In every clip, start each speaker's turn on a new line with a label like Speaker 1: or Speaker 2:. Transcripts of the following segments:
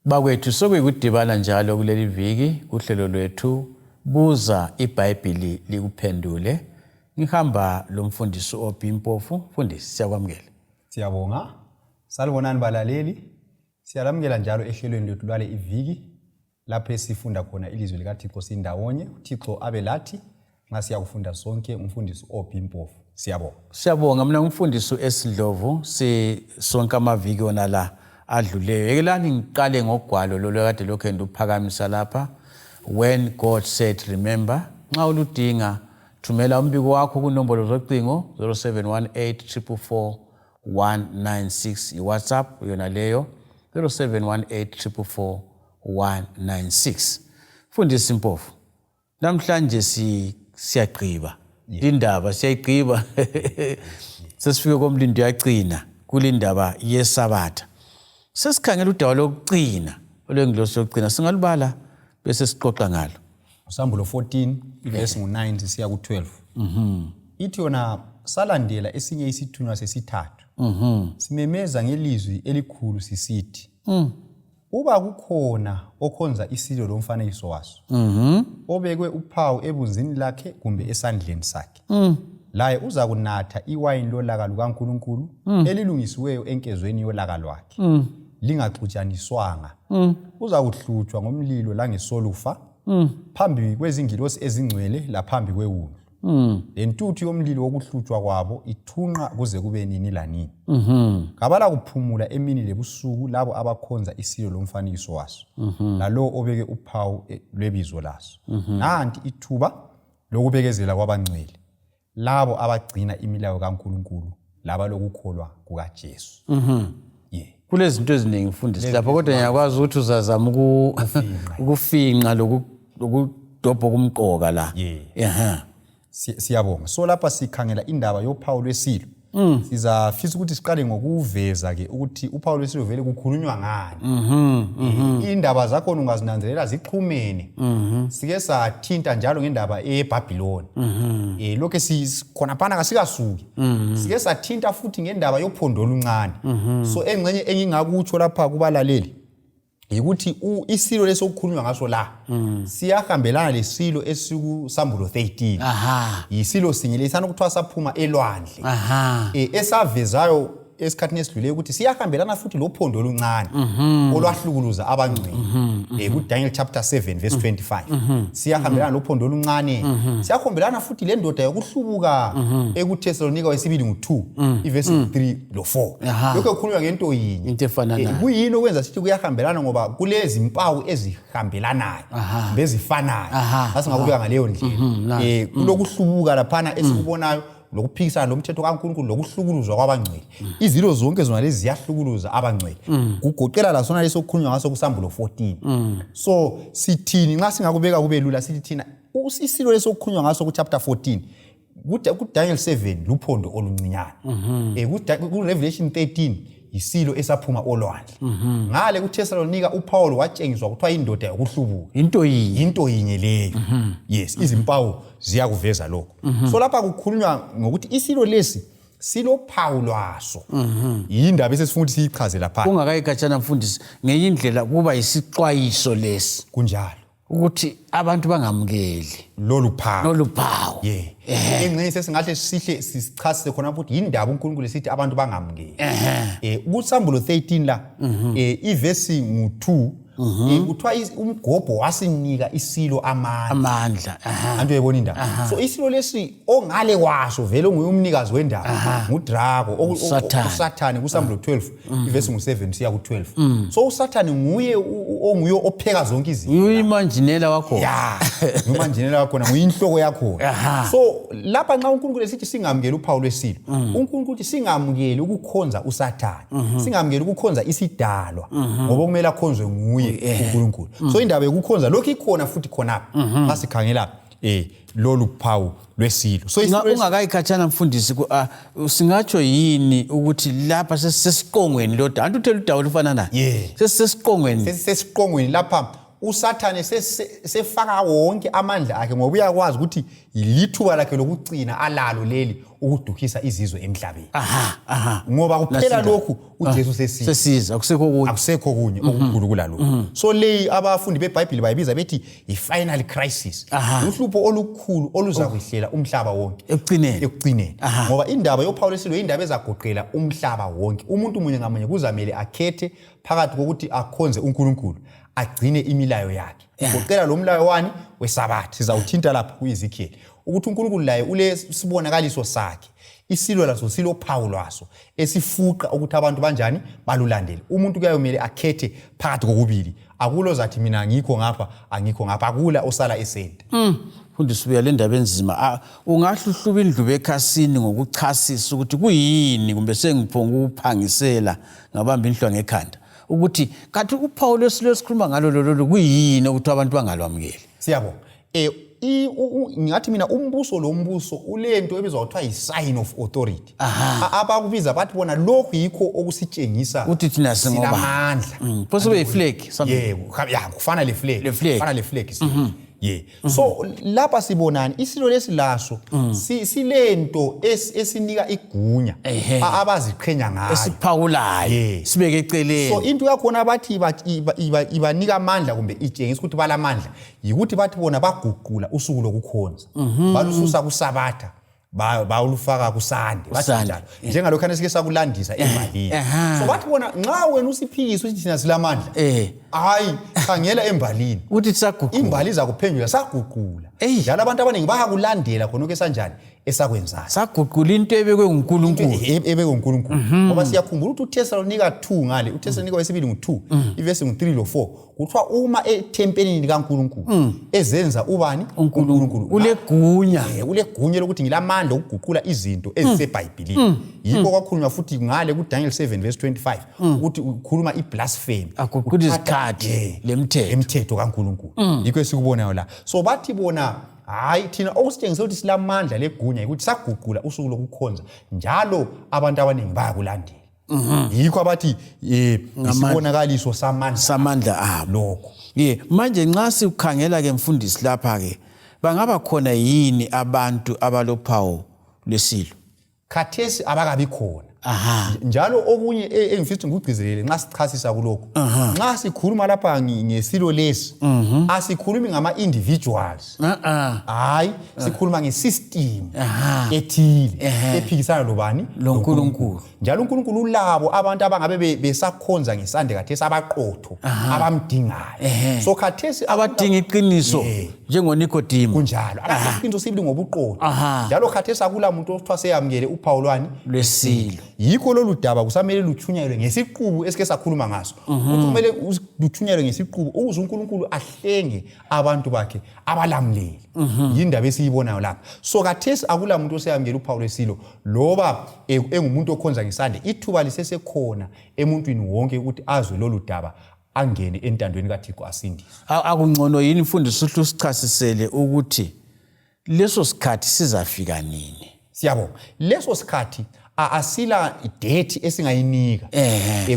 Speaker 1: Bakwethu sokuyikudibana njalo kuleli viki kuhlelo lwethu Buza iBhayibhili likuphendule. Ngihamba lo mfundisi OB Mpofu. Mfundisi siyakwamukela.
Speaker 2: Siyabonga. Salibonani balaleli. Siyalamukela njalo ehlelweni lwethu lwale iviki lapho esifunda khona ilizwi likaThixo sindawonye. UThixo abe lathi nxa siyakufunda sonke umfundisi OB Mpofu. Siyabonga.
Speaker 1: Siyabonga mina ngumfundisi uS Ndlovu si sonke amaviki wona la adluleyo. Yekelani ngiqale ngogwalo lolu kade lokhu enduphakamisa lapha. When God Said Remember. Nxa uludinga thumela umbiko wakho kunombolo zocingo 0718 444 196 iWhatsApp yona leyo 0718 444 196. Mfundisi Mpofu, namhlanje si siyagqiba lindaba siyayigqiba sesifike komlindo yacina kulindaba yesabatha sesikhangela udaba lokucina olwengilosi yokucina singalubala bese sixoxa ngalo
Speaker 2: usambulo 14 ivesi ngu-9 sisiya ku-12 ithi yona salandela esinye isithunywa sesithathu simemeza ngelizwi elikhulu sisithi uba kukhona okhonza isilo lomfanekiso waso obekwe uphawu ebunzini lakhe kumbe esandleni sakhe laye uzakunatha iwayini lolaka lukaNkulunkulu elilungisiweyo enkezweni yolaka lwakhe lingaxutshaniswanga uzakuhlutshwa ngomlilo langesolufa phambi kwezingilosi ezingcwele laphambi kwewundlu lentuthu yomlilo wokuhlutshwa kwabo ithunqa kuze kube nini lanini kabalakuphumula emini lebusuku labo abakhonza isilo lomfanekiso waso lalowo obeke uphawu lwebizo laso nanti ithuba lokubekezela kwabangcwele labo abagcina imilayo kaNkulunkulu labalokukholwa kukaJesu.
Speaker 1: Yeah. Kulezinto eziningi mfundisi lapha kodwa ngiyakwazi ukuthi uzazama ukufinqa lokudobha okumqoka la.
Speaker 2: Yeah. Siyabonga. So lapha sikhangela indaba yophawu lwesilo. Sizafisa ukuthi siqale ngokuveza ke ukuthi uphawu lwesilo vele kukhulunywa ngani. Indaba zakhona ungazinanzelela zixhumene. Sike sathinta njalo ngendaba eBhabhiloni. Lokho sikhonaphana kasikasuki. Sike sathinta futhi ngendaba yophondo oluncane. So engxenye engingakutsho lapha kubalaleli yikuthi isilo lesi okukhulunywa ngaso la siyahambelana lesilo esikusambulo 13. Yisilo sinye lesana okuthiwa saphuma elwandle esavezayo esikhathini esidluleyo ukuthi siyahambelana futhi lophondo oluncane olwahlukuluza abangcwele kuDaniel chapter 7 verse 25. Siyahambelana lophondo oluncane, siyahambelana futhi lendoda yokuhlubuka ekuThesalonika wesibili ngu-2 ivesi 3 lo-4. Lokho kukhulunywa ngento yinye.
Speaker 1: Into efananayo.
Speaker 2: Kuyini okwenza sithi kuyahambelana? Ngoba kulezimpawu ezihambelanayo kumbe ezifanayo. Sasingakubeka ngaleyo ndlela. Kulokuhlubuka laphana esikubonayo, lokuphikisana lomthetho kaNkulunkulu, lokuhlukuluzwa kwabangcwele. Izilo zonke zona lezi ziyahlukuluza abangcwele, kugoqela lasona leso okukhulunywa ngaso kusambulo 14. So sithini nxa singakubeka kube lula? Sithi thina isilo leso okukhulunywa ngaso ku-chapter 14 kuDaniel 7 luphondo oluncinyane, ku-Revelation 13 yisilo esaphuma olwandle. Ngale kuThesalonika uPaul watshengiswa kuthiwa indoda yokuhlubuka.
Speaker 1: Into yinye.
Speaker 2: Into yinye leyo. Yes, izimpawu ziyakuveza lokho. So lapha kukhulunywa ngokuthi isilo lesi silophawu lwaso. Yindaba esesifuna ukuthi siyichaze lapha.
Speaker 1: Kungakayikhatshana mfundisi, ngenye indlela kuba yisixwayiso lesi.
Speaker 2: Kunjalo.
Speaker 1: Ukuthi abantu bangamukeli
Speaker 2: lolu phawu.
Speaker 1: Lolu phawu.
Speaker 2: Yeah. Engxenye sesingahle sihle sichasise khona ukuthi yindaba uNkulunkulu esithi abantu bangamukeli. Kusambulo 13 la ivesi ngu-2 kuthiwa umgobho wasinika isilo amandla.
Speaker 1: Amandla.
Speaker 2: Antu uyayibona indaba. So isilo lesi ongale kwaso vele onguye umnikazi wendaba nguDrago,
Speaker 1: uSathane.
Speaker 2: uSathane kusambulo 12 ivesi ngu-7 siya ku-12. So uSathane nguye onguye opheka zonke izinto.
Speaker 1: Uyimanjinela wakhona.
Speaker 2: Ya, ngumanjinela wakhona, nguyinhloko yakhona. So lapha nxa uNkulunkulu esithi singamukeli uphawu lwesilo, uNkulunkulu uthi singamukeli ukukhonza uSathane, singamukeli ukukhonza isidalwa, ngoba okumele akhonzwe nguye uNkulunkulu. So indaba yokukhonza lokhu ikhona futhi khonapha nxa sikhangela lolu phawu lwesilo. So
Speaker 1: Ungakayikhatshana mfundisi, singatsho yini ukuthi lapha sesesiqongweni lodaba? Anti uthela udaba olufana nayo.
Speaker 2: Yeah.
Speaker 1: Sesesiqongweni.
Speaker 2: Sesesiqongweni lapha. uSathane sefaka wonke amandla akhe, ngoba uyakwazi ukuthi yilithuba lakhe lokucina alalo leli ukuduhisa izizwe emhlabeni.
Speaker 1: Aha, aha.
Speaker 2: Ngoba kuphela lokhu uJesu sesiza.
Speaker 1: Sesiza, akusekho okunye.
Speaker 2: Akusekho okunye okukhulu kulalokhu. So leyi abafundi beBhayibheli bayibiza bethi yi-final crisis. Uhlupho olukhulu oluzakwehlela umhlaba wonke.
Speaker 1: Ekucineni.
Speaker 2: Ekucineni. Ngoba indaba yophawu lwesilo indaba ezagoqela umhlaba wonke. Umuntu munye ngamunye kuzamele akhethe phakathi kokuthi akhonze uNkulunkulu, agcine imilayo yakhe. Kugoqela lo mlayo wani weSabatha. Sizawuthinta lapha ku-Ezekiel ukuthi uNkulunkulu laye ulesibonakaliso sakhe. Isilo laso silophawu lwaso esifuqa ukuthi abantu banjani balulandele. Umuntu kuyayomele akhethe phakathi kokubili. Akulo zathi mina angikho ngapha, angikho ngapha, akula osala esenta.
Speaker 1: Mfundisi, ubuya le ndaba enzima. Ungahluhluba indlubu ekhasini ngokuchasisa ukuthi kuyini, kumbe sengiphonga ukuphangisela ngabamba inhlwa ngekhanda, ukuthi kathi uphawu lwesilo esikhuluma ngalo lolu kuyini ukuthi abantu bangalwamukeli.
Speaker 2: Siyabonga. Ngingathi mina umbuso lo mbuso ulento ebizwa kuthiwa yi-sign of authority. Abakubiza bathi bona lokhu yikho okusitshengisa
Speaker 1: ukuthi thina singobani.
Speaker 2: Sinamandla.
Speaker 1: Phose ube yi-flag something.
Speaker 2: Yebo, ya, kufana le flag.
Speaker 1: Le flag.
Speaker 2: Kufana le flag. Yeah. So lapha sibonani isilo lesi laso silento esinika igunya abaziqhenya ngayo,
Speaker 1: esiphawulayo, sibeke eceleni.
Speaker 2: So into yakhona bathi ibanika amandla kumbe itshengisa ukuthi balamandla yikuthi bathi bona baguqula usuku lokukhonza, balususa kuSabatha bawulufaka kuSande, bathi njalo njengalokhu esike sakulandisa embalini. So bathi bona nxa wena usiphikisa ukuthi thina silamandla, hayi, khangela embalini
Speaker 1: ukuthi saguqula,
Speaker 2: imbali izakuphendula, saguqula. Njalo abantu abaningi bayakulandela khonokho esanjani esakwenzayo,
Speaker 1: saguqula into ebekwe nguNkulunkulu,
Speaker 2: ebekwe nguNkulunkulu. Ngoba siyakhumbula ukuthi uThesalonika 2 ngale, uThesalonika wesibili ngu-2, ivesi ngu-3 lo-4, kuthiwa uma ethempelini likaNkulunkulu ezenza ubani
Speaker 1: uNkulunkulu, ulegunya,
Speaker 2: ulegunya lokuthi ngilamandla okuguqula izinto eziseBhayibhilini. Yikho kwakhulunywa futhi ngale kuDaniel 7 verse 25 ukuthi ukhuluma iblasphemy,
Speaker 1: aguqula izikhathi lemthetho,
Speaker 2: emthetho kaNkulunkulu. Yikho esikubonayo la. So bathi bona hayi, thina okusitshengisa ukuthi silamandla legunya ukuthi saguqula usuku lokukhonza, njalo abantu abaningi bayakulandela. Yikho abathi isibonakaliso samandla,
Speaker 1: samandla abo
Speaker 2: lokho.
Speaker 1: Manje nxa sikukhangela ke mfundisi lapha ke, bangaba khona yini abantu abalophawu lwesilo?
Speaker 2: Khathesi abakabi khona. Njalo okunye engifisa ngikugcizelele nxa sichasisa kulokhu, nxa sikhuluma lapha ngesilo lesi, asikhulumi ngama-individuals, hayi, sikhuluma ngesystem ethile ephikisana lobani?
Speaker 1: LoNkulunkulu.
Speaker 2: Njalo uNkulunkulu ulabo abantu abangabe besakhonza ngesande khathesi, abaqotho, abamdingayo. So khathesi
Speaker 1: abadinga iqiniso njengoNikodimo.
Speaker 2: Kunjalo, abadinga iqiniso sibili ngobuqotho. Njalo khathesi akula muntu okuthiwa seyamukele uphawu lwani?
Speaker 1: Lwesilo.
Speaker 2: Yikho lolu daba kusamele luthunyelwe ngesiqubu esike sakhuluma ngaso, ukuthi kumele luthunyelwe ngesiqubu ukuze uNkulunkulu ahlenge abantu bakhe, abalamulele. Yindaba esiyibonayo lapha. So khathesi akula muntu oseyamukela uphawu lwesilo, loba engumuntu okhonza ngesande. Ithuba lisesekhona emuntwini wonke ukuthi azwe lolu daba, angene entandweni kaThixo, asindiswe.
Speaker 1: Akungcono yini mfundisi uhle usichasisele ukuthi leso sikhathi sizafika nini?
Speaker 2: Siyabonga. Leso sikhathi asila date esingayinika,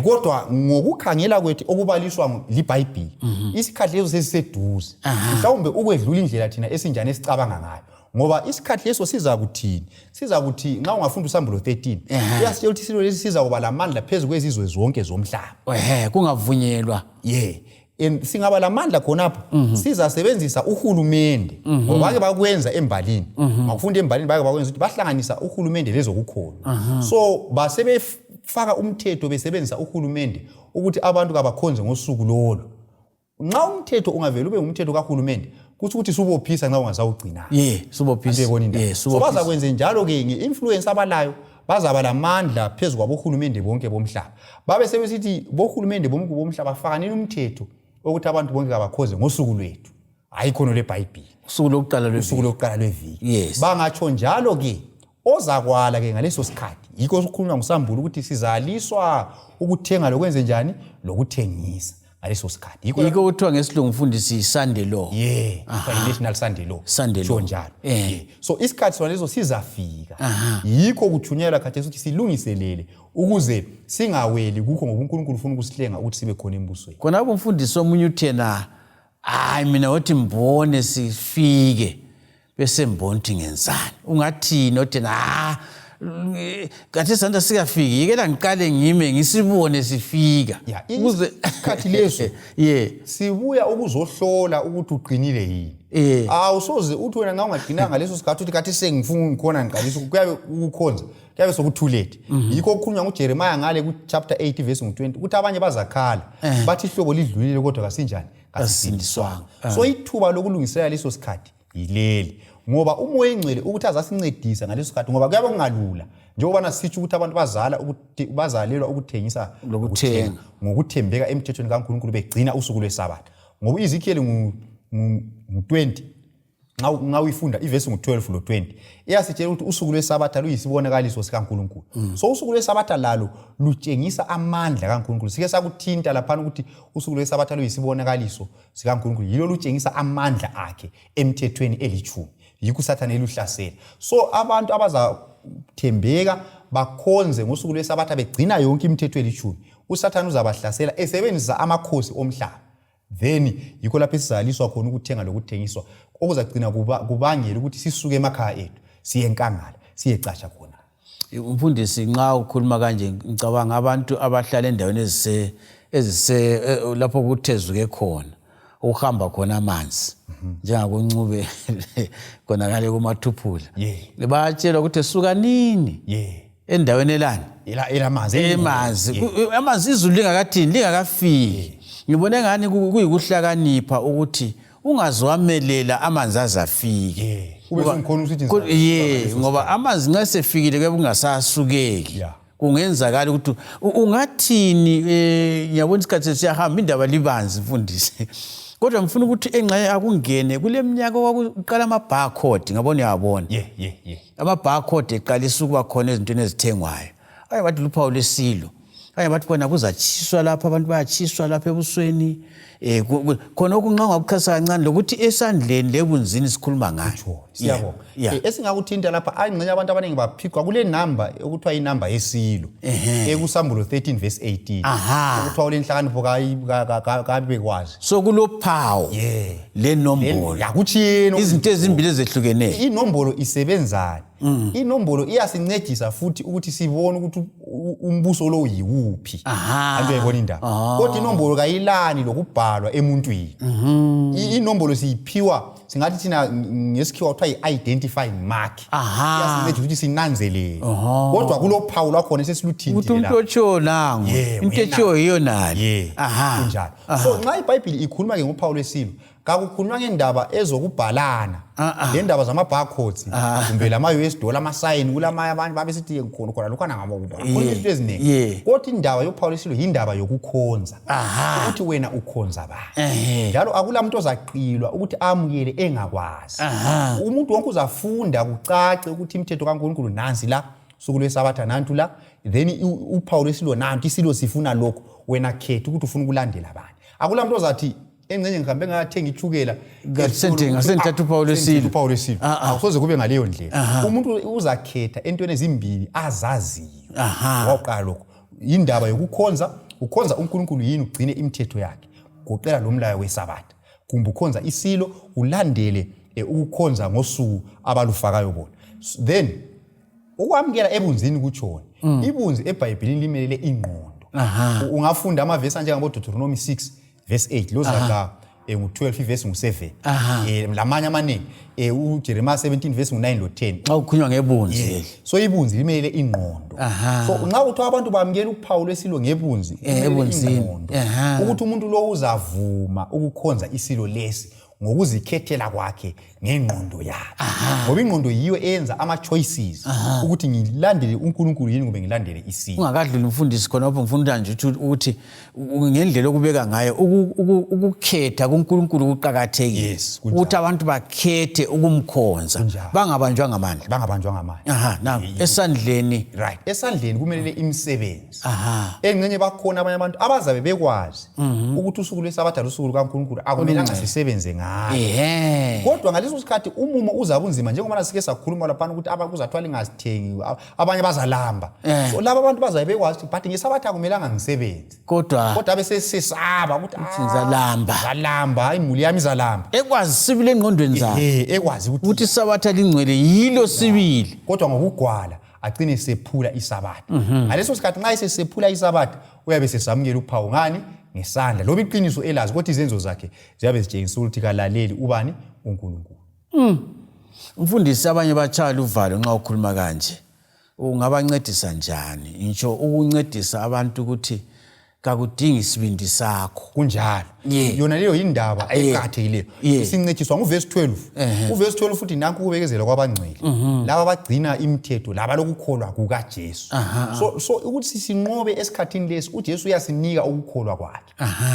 Speaker 2: kodwa ngokukhangela kwethu okubaliswa liBhayibhili, isikhathi leso sesiseduze, mhlawumbe ukwedlula indlela thina esinjani esicabanga ngayo. Ngoba isikhathi leso siza kuthini? Siza kuthi nxa ungafunda uSambulo 13, uyasitshela ukuthi isilo lesi siza kuba lamandla phezu kwezizwe zonke zomhlaba.
Speaker 1: Kungavunyelwa.
Speaker 2: Ye, and singaba lamandla khonapho, sizasebenzisa uhulumende, ngoba bake bakwenza embalini. Ngakufunda embalini, bake bakwenza ukuthi bahlanganisa uhulumende lezokukhona. So basebefaka umthetho besebenzisa uhulumende ukuthi abantu kabakhonze ngosuku lolo. Nxa umthetho ungavele ube ngumthetho kahulumende, kutsho ukuthi subophisa nxa ungasawugcinanga.
Speaker 1: Ye, subophisa.
Speaker 2: Uyayibona indaba?
Speaker 1: Ye,
Speaker 2: So
Speaker 1: subophisa.
Speaker 2: bazakwenze njalo-ke nge-influence abalayo, bazaba lamandla phezu kwabohulumende bonke bomhlaba, babe sebesithi bohulumende bonke bomhlaba, fakanini umthetho ukuthi abantu bonke kabakhoze ngosuku lwethu, hayi khono lweBhayibhili.
Speaker 1: Usuku lokuqala lweviki.
Speaker 2: Usuku lokuqala lweviki.
Speaker 1: Yes.
Speaker 2: Bangatsho njalo-ke, ozakwala-ke ngaleso sikhathi, yikho sikhulunywa nguSambulo ukuthi sizaliswa ukuthenga lokwenze njani lokuthengisa ngaleso sikhathi.
Speaker 1: Yikho kuthiwa ngesilungu mfundisi yi-Sunday law.
Speaker 2: Yeah, national Sunday law.
Speaker 1: Sunday law.
Speaker 2: Sho njalo. Yeah. So isikhathi sona leso sizafika. Yikho kuthunyelwa khathesi ukuthi silungiselele ukuze singaweli kukho, ngoba uNkulunkulu ufuna ukusihlenga ukuthi sibe khona embusweni.
Speaker 1: Khonapho mfundisi, omunye uthena Hayi, mina wothi mbone sifike bese mbona ukuthi ngenzani. Ungathini othi ha kathi sanda sikafiki, yekela ngiqale ngime ngisibone sifika.
Speaker 2: Ya, isikhathi leso sibuya ukuzohlola ukuthi uqinile yini. Awusoze uthi wena nxa ungaqinanga leso sikhathi uthi kathi sengifuna ngikhona ngiqalisa kuyabe ukukhonza kuyabe soku-too late. Yikho okukhulunywa nguJeremiah ngale ku-chapter 8 verse ngu-20 ukuthi abanye bazakhala bathi ihlobo lidlulile kodwa kasinjani, kasisindiswanga. So ithuba lokulungiselela leso sikhathi yileli, ngoba uMoya Engcwele ukuthi azasincedisa ngaleso sikhathi, ngoba kuyabe kungalula njengobana sitsho ukuthi abantu bazala ukuthi bazalelwa ukuthengisa
Speaker 1: lokuthenga
Speaker 2: ngokuthembeka emthethweni kaNkulunkulu begcina usuku lweSabatha. Ngoba uEzekiel ngu-20, nxa uyifunda ivesi ngu-12 lo-20, iyasitshela ukuthi usuku lweSabatha luyisibonakaliso sikaNkulunkulu. So usuku lweSabatha lalo lutshengisa amandla kaNkulunkulu. Sike sakuthinta laphana ukuthi usuku lweSabatha luyisibonakaliso sikaNkulunkulu, yilo lutshengisa amandla akhe emthethweni elitshumi, yikho uSathane eluhlasela. So abantu abazathembeka bakhonze ngosuku lweSabatha begcina yonke imithetho elitshumi, uSathane uzabahlasela esebenzisa amakhosi omhlaba. Then yikho lapho esizaliswa khona ukuthenga lokuthengiswa, okuzagcina kubangela ukuthi sisuke emakhaya ethu siye enkangala siyecatsha khona.
Speaker 1: Umfundisi, nxa ukhuluma kanje ngicabanga abantu abahlala endaweni ezise ezise lapho kuthezuke khona, ukuhamba khona amanzi, njengakoNcube khona ngale kuMathuphula, bayatshelwa ukuthi sukanini endaweni elani
Speaker 2: elamanzi,
Speaker 1: emanzi, amanzi izulu lingakathini, lingakafiki. Ngibona engani kuyikuhlakanipha ukuthi ungaziwamelela amanzi azafike.
Speaker 2: Ube sungikhona ukuthi
Speaker 1: ye, ngoba amanzi nxa sefikile kuyabe kungasasukeki. Kungenzakala ukuthi ungathini? Ngiyabona isikhathi sesiyahamba, indaba libanzi mfundisi, kodwa ngifuna ukuthi engxenye akungene kule minyaka kwakuqala ama-barcode. Ngabona uyabona
Speaker 2: yeah yeah yeah
Speaker 1: ama-barcode eqalisa ukuba khona ezintweni ezithengwayo. Abanye bathi luphawu lwesilo, abanye bathi khona kuzatshiswa lapha, abantu bayatshiswa lapha ebusweni. um Khona okunxa ungakuchasisa kancane lokuthi esandleni lebunzini sikhuluma ngayo.
Speaker 2: Siyabonga. Esingakuthinta lapha, angxenye abantu abaningi baphicwa kule namba okuthiwa inamba yesilo ekuSambulo 13 verse 18, okuthiwa ulenhlakanipho kabekwazi.
Speaker 1: So kulophawu lenombolo.
Speaker 2: Yakutshiyeni.
Speaker 1: Izinto ezimbili ezehlukeneyo.
Speaker 2: Inombolo isebenzani? Inombolo iyasincedisa futhi ukuthi sibone ukuthi umbuso lo yiwuphi. Antu uyayibona indaba, kodwa inombolo kayilani lokubhalwa emuntwini. Inombolo siyiphiwa, singathi thina ngesikhiwa kuthiwa yi-identifying mark. Iyasincedisa ukuthi sinanzelele, kodwa kulophawu lwakhona
Speaker 1: ukuthi
Speaker 2: esesiluthintile
Speaker 1: umuntu otshiwo nangu, into etshiwo yiyo nale.
Speaker 2: Kunjalo. So nxa iBhayibhili ikhuluma-ke ngophawu lwesilo, kakukhulunywa ngendaba ezokubhalana le ndaba zama-barcodes kumbe lama-US dollar, amasayini kulamanye abantu babesithi khona khona lokhwana ngabo khona izinto eziningi. Kodwa indaba yophawu lwesilo yindaba yokukhonza, ukuthi wena ukhonza bani. Njalo akula muntu ozaqilwa ukuthi amukele engakwazi. Umuntu wonke uzafunda kucace ukuthi imithetho kaNkulunkulu nansi la, usuku lweSabatha nantu la, then uphawu lwesilo nantu, isilo sifuna lokhu, wena khetha ukuthi ufuna ukulandela bani. Akula muntu ozathi engxenye ngihambe ngayathenga ichukela
Speaker 1: Kanti sengithenga, sengithatha uphawu lwesilo.
Speaker 2: Uphawu lwesilo. Akusoze kube ngaleyo ndlela. Umuntu uzakhetha entweni ezimbili azaziyo. Wawuqala lokho indaba yokukhonza, ukhonza uNkulunkulu yini ugcine imithetho yakhe goqela lo mlayo weSabatha, kumbe ukhonza isilo ulandele ukukhonza ngosuku abalufakayo bona. Then ukwamukela ebunzini kutshoni? Ibunzi eBhayibhilini limelele ingqondo. Ungafunda amavesi anjengabo Deuteronomy 6 verse 8, lozaga ngu-12 ivesi ngu-7, lamanye amaningi, uJeremiah 17 verse ngu-9 lo-10.
Speaker 1: Nxa kukhulunywa ngebunzi leli.
Speaker 2: So ibunzi limelele ingqondo. So nxa kuthiwa abantu bamukela uphawu lwesilo ngebunzi, kumelele
Speaker 1: ebunzini.
Speaker 2: Ingqondo, ukuthi umuntu lo uzavuma ukukhonza isilo lesi ngokuzikhethela kwakhe ngengqondo yakhe, ngoba ingqondo yiyo eyenza ama-choices ukuthi ngilandele uNkulunkulu yini kumbe ngilandele isilo.
Speaker 1: Ungakadluli mfundisi, khonapho ngifuna nje ukuthi ngendlela okubeka ngayo ukukhetha kuNkulunkulu kuqakathekile.
Speaker 2: Yes, kunjalo.
Speaker 1: Ukuthi abantu bakhethe ukumkhonza
Speaker 2: Kunjalo.
Speaker 1: bangabanjwa ngamandla.
Speaker 2: Bangabanjwa ngamandla.
Speaker 1: Aha, nangu esandleni.
Speaker 2: Right, esandleni kumelele imisebenzi. Engxenye bakhona abanye abantu abazabe bekwazi ukuthi usuku lweSabatha lusuku lukaNkulunkulu, akumelanga sisebenze ngalo. ngalo.
Speaker 1: Ehe.
Speaker 2: Kodwa ngaleso sikhathi umumo uzabe unzima, njengoba sike sakhuluma laphana ukuthi kuzathiwa lingazithengi, abanye bazalamba. So laba abantu bazabe bekwazi ukuthi but ngesabatha akumelanga ngisebenze.
Speaker 1: Kodwa
Speaker 2: Kodwa bese sesaba ukuthi
Speaker 1: ngizalamba.
Speaker 2: Ngizalamba, imuli yami izalamba.
Speaker 1: Ekwazi sibili engqondweni zakhe
Speaker 2: Ekwazi ukuthi
Speaker 1: ukuthi isabatha lingcwele yilo sibili.
Speaker 2: Kodwa ngokugwala agcine sephula isabatha. Ngaleso sikhathi nxa esesephula isabatha uyabe sesamukela uphawu ngani? Ngesandla. Loba iqiniso elazi, kodwa izenzo zakhe ziyabe zitshengisa ukuthi kalaleli ubani? UNkulunkulu.
Speaker 1: Mfundisi, abanye batshaya uvalo nxa ukhuluma kanje. Ungabancedisa njani? Ngitsho ukuncedisa abantu ukuthi kakudingi isibindi sakho.
Speaker 2: Kunjalo. Yona leyo yindaba eqakathekileyo. Sincediswa nguvesi 12. Uvesi 12 futhi nanku ukubekezela kwabangcwele, laba abagcina imithetho, laba lokukholwa kukaJesu. So ukuthi sinqobe esikhathini lesi, uJesu uyasinika ukukholwa kwakhe,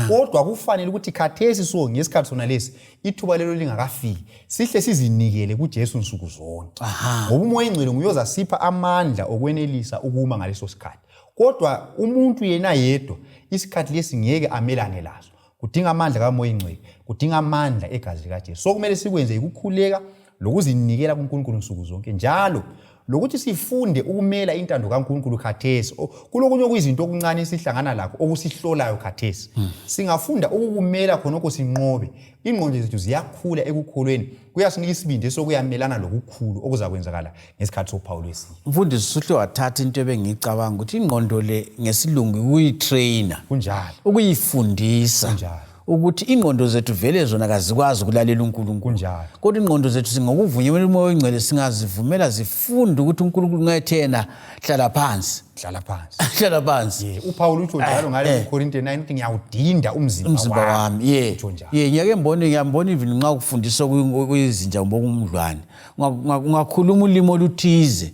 Speaker 2: kodwa kufanele ukuthi khathesi, so ngesikhathi sona lesi, ithuba lelo lingakafiki, sihle sizinikele kuJesu nsuku zonke, ngoba uMoya Engcwele nguyozasipha amandla okwenelisa ukuma ngaleso sikhathi. Kodwa umuntu yena yedwa isikhathi lesi ngeke amelane laso. Kudinga amandla kaMoya Engcwele, kudinga amandla egazi likaJesu. So kumele sikwenze ukukhuleka lokuzinikela kuNkulunkulu nsuku zonke, njalo lokuthi sifunde ukumela intando kaNkulunkulu khathesi. Kulokunye okuyizinto okuncane esihlangana lakho okusihlolayo khathesi, singafunda ukukumela khonokho sinqobe, ingqondo zethu ziyakhula ekukholweni, kuyasinika isibindi esokuyamelana lokukhulu okuzakwenzakala ngesikhathi sophawu lwesilo.
Speaker 1: Mfundisi, usuhle wathatha into ebengiyicabanga ukuthi ingqondo le ngesilungu ukuyitraina.
Speaker 2: Kunjalo.
Speaker 1: Ukuyifundisa.
Speaker 2: Kunjalo.
Speaker 1: Ukuthi ingqondo zethu vele zona kazikwazi ukulalela uNkulunkulu.
Speaker 2: Kunjalo.
Speaker 1: Kodwa ingqondo zethu singokuvunyelwa uMoya Oyingcwele singazivumela zifunde ukuthi uNkulunkulu nxa ethe yena hlala phansi,
Speaker 2: hlala phansi,
Speaker 1: hlala phansi.
Speaker 2: UPaul utsho njalo ngale kuKorinte 9 ukuthi ngiyawudinda umzimba
Speaker 1: umzimba wami, ye.
Speaker 2: Utsho njalo.
Speaker 1: Ye, ngiyake ngibone, ngiyambona even nxa kufundiswa kuyizinja kumbe okumdlwane, ungakhuluma ulimi oluthize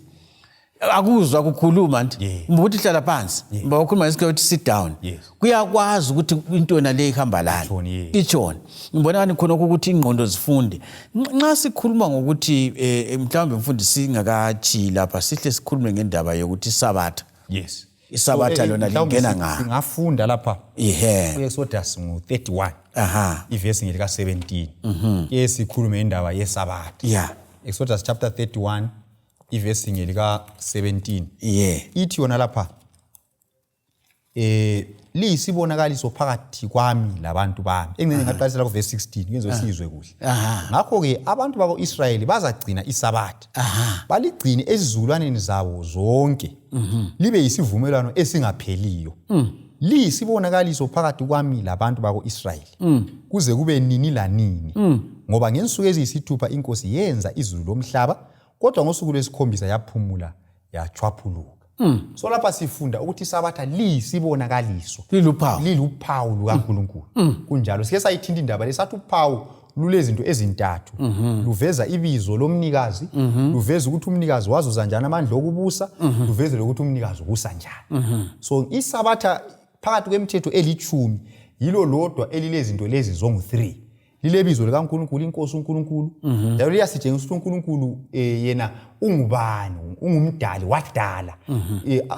Speaker 1: akuzwa kukhuluma nti kumbe ukuthi hlala phansi, kumbe ukhuluma ngesikhathi ukuthi sit down, kuyakwazi ukuthi into yona le ihamba lani.
Speaker 2: Itshoni, yeah.
Speaker 1: Itshoni. Ngibona ngani khonokho ukuthi ingqondo zifunde. Nxa sikhuluma ngokuthi mhlawumbe mfundisi singakatshiyi lapha, sihle sikhulume ngendaba yokuthi isabatha, isabatha
Speaker 2: So,
Speaker 1: lona
Speaker 2: mhlawumbe
Speaker 1: lingena nga
Speaker 2: singafunda lapha ku-Exodus ngu-31, ivesi ngelika-17, ke sikhulume indaba yesabatha. Exodus chapter 31, ivesi ngelika-17, ithi yona lapha liyisibonakaliso phakathi kwami labantu bami. Engxenye ngaqalisela kuvesi 16 kuyenze sizwe kuhle. Ngakho-ke abantu bako-Israyeli bazagcina isabatha, baligcine ezizukulwaneni zabo zonke, libe yisivumelwano esingapheliyo. Liyisibonakaliso phakathi kwami labantu bako-Israyeli kuze kube nini lanini, ngoba ngensuku eziyisithupha iNkosi yenza izulu lomhlaba, kodwa ngosuku lwesikhombisa yaphumula yachwaphuluka. So lapha sifunda ukuthi isabatha liyisibonakaliso,
Speaker 1: liluphawu,
Speaker 2: liluphawu lukaNkulunkulu. Kunjalo, sike sayithinta indaba le, sathi uphawu lulezinto ezintathu: luveza ibizo lomnikazi, luveza ukuthi umnikazi wazuza njani amandla okubusa, luveze lokuthi umnikazi ubusa njani. So isabatha phakathi kwemithetho elithumi yilo lodwa elilezinto lezi zongu-3. Lilebizo likaNkulunkulu, iNkosi uNkulunkulu, njalo liyasitshengisa ukuthi uNkulunkulu yena ungubani, ungumdali, wadala.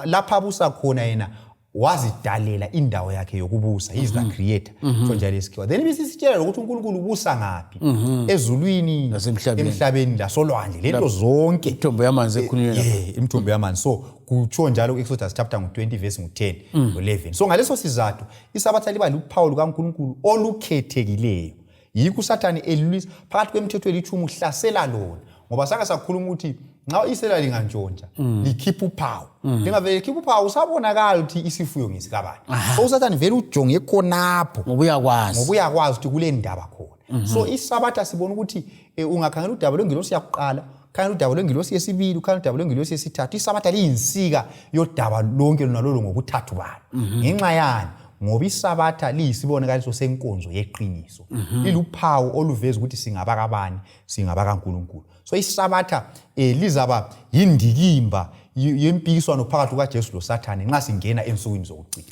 Speaker 2: Lapha abusa khona yena wazidalela indawo yakhe yokubusa, he is the creator, so njalo esikhiwa. Then ibisisitshela lokuthi uNkulunkulu ubusa ngaphi, ezulwini,
Speaker 1: Nasemhlabeni.
Speaker 2: Emhlabeni lasolwandle, lento zonke.
Speaker 1: Imithombo yamanzi ekhulunywe lapha.
Speaker 2: Yeah, imithombo yamanzi. So kutsho njalo ku-Exodus chapter ngu-20 verse ngu-10 no-11. So ngaleso sizathu isabatha liba luphawu lukaNkulunkulu olukhethekileyo. Yikho uSathane elwisa phakathi kwemithetho elithumi, uhlasela lona, ngoba sake sakhuluma ukuthi nxa isela lingantshontsha likhipha uphawu, lingavele likhipha uphawu usabonakala ukuthi isifuyo ngesikabani. So uSathane vele ujonge khonapho.
Speaker 1: Ngoba uyakwazi.
Speaker 2: Ngoba uyakwazi ukuthi kule ndaba khona. So isabatha sibona ukuthi ungakhangela udaba lwengilosi yakuqala, khangela udaba lwengilosi yesibili, ukhangela udaba lwengilosi yesithathu, isabatha liyinsika yodaba lonke lona lolo ngokuthathu balo. Ngenxa yani? Ngoba isabatha liyisibonakaliso senkonzo yeqiniso, liluphawu oluveza ukuthi singabakabani, singabakaNkulunkulu. So isabatha lizaba yindikimba yempikiswano phakathi kukaJesu loSathane nxa singena ensukwini zokugcina.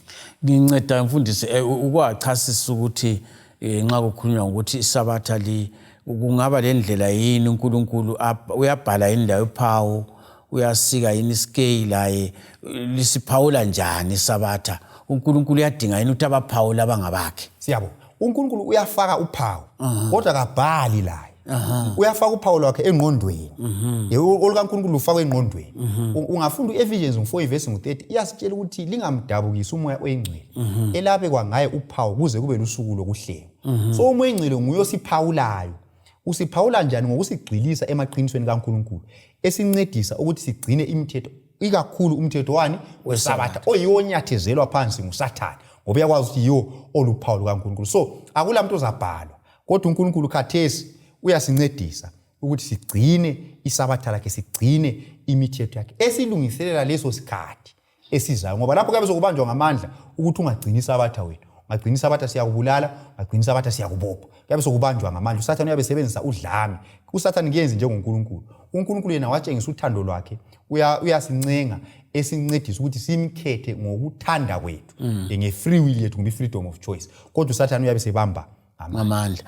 Speaker 1: Nginceda mfundisi, ukwachasisa ukuthi nxa kukhulunywa ngokuthi isabatha li kungaba le ndlela yini, uNkulunkulu uyabhala yini layo uphawu, uyasika yini isikeyi laye, lisiphawula njani isabatha? uNkulunkulu uyadinga yini ukuthi abaphawule abangabakhe?
Speaker 2: Siyabonga. uNkulunkulu uyafaka uphawu kodwa kabhali laye. Uyafaka uphawu lwakhe engqondweni. Yebo, olukaNkulunkulu lufakwa engqondweni. Ungafunda u-Ephesians 4 ivesi ngu-30, iyasitshela ukuthi lingamdabukisi umoya oyingcwele elabekwa ngaye uphawu kuze kube lusuku lokuhlengwa. So umoya oyingcwele nguye osiphawulayo. Usiphawula njani? Ngokusigxilisa emaqinisweni kaNkulunkulu, esincedisa ukuthi sigcine imithetho, ikakhulu umthetho wani? Wesabatha, oyiwo onyathezelwa phansi nguSathane, ngoba uyakwazi ukuthi yiwo oluphawu lukaNkulunkulu. So akula muntu ozabhalwa, kodwa uNkulunkulu khathesi uyasincedisa ukuthi sigcine isabatha lakhe, sigcine imithetho yakhe, esilungiselela leso sikhathi esizayo, ngoba lapho kuyabe sokubanjwa ngamandla ukuthi ungagcini isabatha wena. Ungagcini isabatha siyakubulala, ungagcini isabatha siyakubopha. Kuyabe sokubanjwa ngamandla. USathane uyabe esebenzisa udlame. USathane kuyenzi njengoNkulunkulu. UNkulunkulu yena watshengisa uthando lwakhe, uyasincenga, esincedisa ukuthi simkhethe ngokuthanda kwethu, nge-free will yethu, kumbe i-freedom of choice, kodwa uSathane uyabe sebamba
Speaker 1: ngamandla.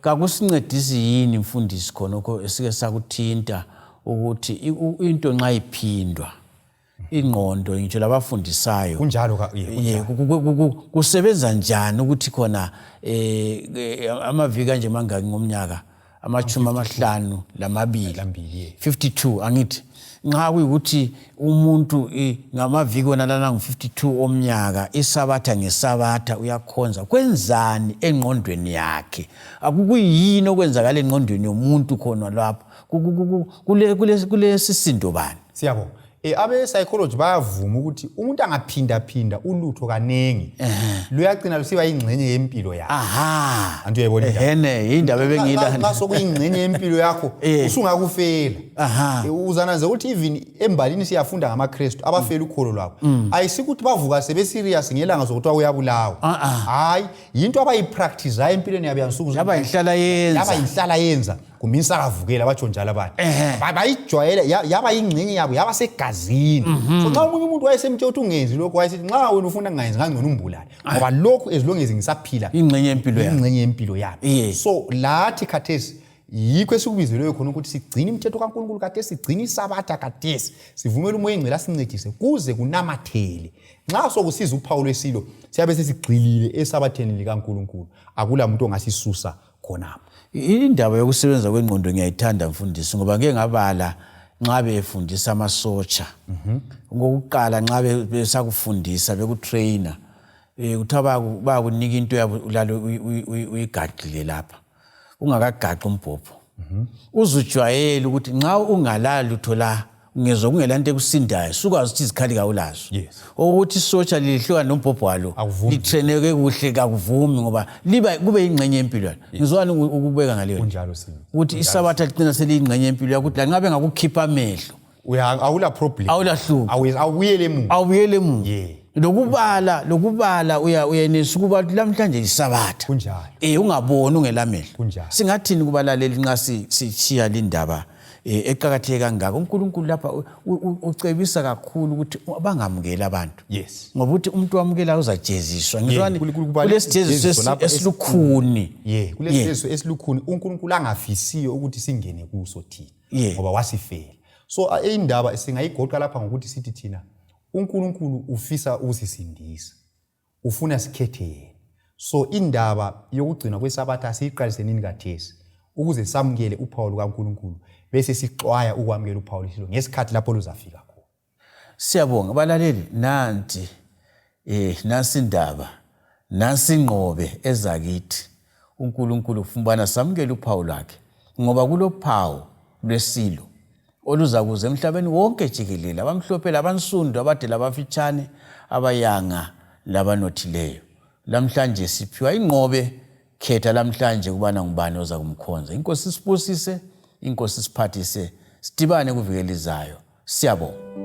Speaker 1: Kakusincedisi yini, mfundisi, khonokho esike sakuthinta ukuthi into nxa iphindwa ingqondo, ngitsho labafundisayo?
Speaker 2: Kunjalo.
Speaker 1: Ye, kusebenza njani ukuthi khona amaviki anje mangaki ngomnyaka? 52.
Speaker 2: Lambili, ye.
Speaker 1: 52, angithi? Nxa kuyikuthi umuntu ngamaviki wona lana ngu-52 omnyaka, isabatha ngesabatha uyakhonza, kwenzani engqondweni yakhe? Akukuyini okwenzakala engqondweni yomuntu khona lapho? Kulesisindo bani?
Speaker 2: Siyabonga. Abe-psychology bayavuma ukuthi umuntu angaphindaphinda ulutho kaningi, luyagcina lusiba yingxenye yempilo yakhe. Anti uyayibona
Speaker 1: indaba? Ehene, yindaba ebengiyilanda.
Speaker 2: Nxa sokuyingxenye yempilo yakho, usungakufela. Uzananze ukuthi even embalini siyafunda ngamaKrestu abafela ukholo lwabo. Ayisikuthi bavuka sebe-serious ngelanga zokuthiwa uyabulawa. Hayi, yinto abayipractizayo empilweni yabo yansuku zonke.
Speaker 1: Yaba yinhlala yenza.
Speaker 2: Yaba yinhlala yenza, kumbe insakavukela, batsho njalo abantu. Bayijwayela, yaba yingxenye yabo, yaba segazini. So nxa omunye umuntu wayesemtshela ukuthi ungenzi lokhu, wayesithi nxa wena ufuna ngingayenzi, ngangcono umbulale, ngoba lokhu as long as ngisaphila,
Speaker 1: Ingxenye yempilo yami.
Speaker 2: Ingxenye yempilo yami. So lathi khathesi yikho esikubizelweyo khona, ukuthi sigcine imithetho kaNkulunkulu khathesi, sigcine isabatha khathesi, sivumele umoya engcwele asincedise kuze kunamathele. Nxa sokusiza uphawu lwesilo, siyabe sesigxilile esabatheni likaNkulunkulu, akula muntu ongasisusa khonapho.
Speaker 1: Indaba yokusebenza kwengqondo ngiyayithanda, mfundisi, ngoba ngike ngabala nxa befundisa amasotsha ngokuqala, nxa besakufundisa, bekutraina, kuthiwa bayakunika into yabo, ulale uyigaxile lapha ungakagaxi umbhobho, uzujwayele ukuthi nxa ungalali lutho la, ungezwa kungela nto ekusindayo, sukwazi ukuthi izikhali kawulazo. Ukuthi isotsha lihluka nombhobho walo.
Speaker 2: Akuvumi.
Speaker 1: Litreneke kuhle, kakuvumi, ngoba liba kube yingxenye yempilo yalo. Ngizwani ukubeka ngaleyo
Speaker 2: Kunjalo simi.
Speaker 1: Ukuthi isabatha ligcina seliyingxenye yempilo yakho, ukuthi lanxa bengakukhipha amehlo,
Speaker 2: Awula problem.
Speaker 1: Awulahlupho.
Speaker 2: Awubuyele emuva.
Speaker 1: Awubuyele emuva. Lokubala uyenelisa ukuba ukuthi lamhlanje lisabatha.
Speaker 2: Kunjalo.
Speaker 1: Ungaboni ungelamehlo.
Speaker 2: Kunjalo.
Speaker 1: Singathini kubalaleli nxa sitshiya lindaba eqakatheke kangaka? UNkulunkulu lapha ucebisa kakhulu ukuthi bangamukeli abantu, ngoba ukuthi umuntu wamukelayo uzajeziswa. Ngizwani kulesijeziso
Speaker 2: isijeziso lapha
Speaker 1: esilukhuni.
Speaker 2: Ye, kulesijeziso esilukhuni uNkulunkulu angafisiyo ukuthi singene kuso thina, ngoba wasifela. So indaba singayigoqa lapha ngokuthi sithi thina uNkulunkulu ufisa ukusisindisa, ufuna sikhethe yena. So indaba yokugcinwa kwesabatha siyiqalise nini? Kathesi, ukuze samukele uphawu lukaNkulunkulu, bese sixwaya ukwamukela uphawu lwesilo ngesikhathi lapho luzafika khona.
Speaker 1: Siyabonga, balaleli. Nanti nansi indaba, nansi ingqobe ezakithi. UNkulunkulu ufuna samukele uphawu lwakhe, ngoba kulophawu lwesilo oluzakuza emhlabeni wonke jikelele, abamhlophe labansundu, abade labafitshane, abayanga labanothileyo. Lamhlanje siphiwa ingqobe. Khetha lamhlanje kubana ngubani oza kumkhonza. Inkosi sibusise, inkosi siphathise, sidibane kuviki elizayo. Siyabonga.